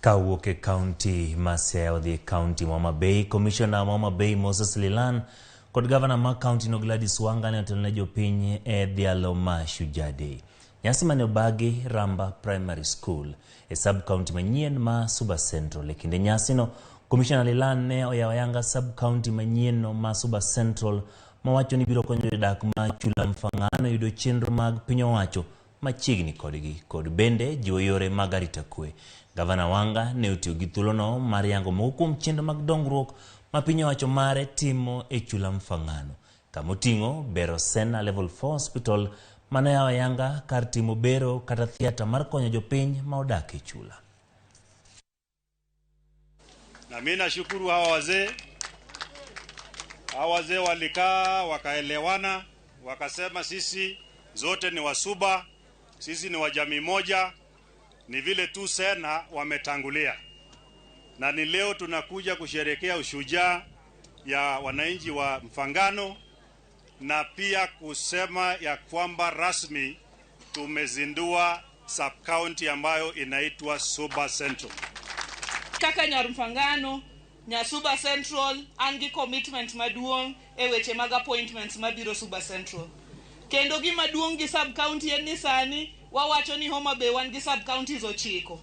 Ka owuok e kaunti ma Siaya odhi e kaunti ma Homa Bay, Komishona ma Homa Bay Moses Lilan kod gavana ma kaunti no Gladys Wanga ne otelo ne jopiny e dhialo ma Shujaa Day. Nyasi mane obagi Ramba Primary School e sub county manyien ma Suba Central. E kinde nyasino, Komishona Lilan ne oyawo ayanga sub county manyien no ma Suba Central mowacho ni biro konyo jodak ma Chula Mfangano yudo chenro mag piny owacho machiegni kodgi kod bende jiwo yore mag arita kwe. Gavana Wanga ne otiyo gi thuolono mar yango moko kuom chenro mag dongruok ma piny owacho mare timo e Chula Mfangano, kama oting'o bero Sena Level 4 Hospital mane oyawo ayanga kar timo bero kata theatre mar konyo jopiny ma odak e chula. Na mimi nashukuru hawa wazee. Hawa wazee walikaa wakaelewana, wakasema sisi zote ni Wasuba, sisi ni wa jamii moja, ni vile tu Sena wametangulia, na ni leo tunakuja kusherehekea ushujaa ya wananchi wa Mfangano na pia kusema ya kwamba rasmi tumezindua sub county ambayo inaitwa Suba Central. Kaka nyar Mfangano, nya Suba Central, an gi commitment maduong' e weche mag appointments mabiro Suba Central. Kendo gima duong' gi sub county en ni sani wawacho ni Homa Bay wan gi sub counties 9.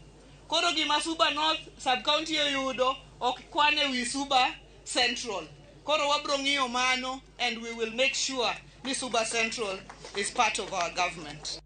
Koro gima Suba North sub county oyudo ok kwan e wi Suba Central. Koro wabro ng'iyo mano and we will make sure ni Suba Central is part of our government.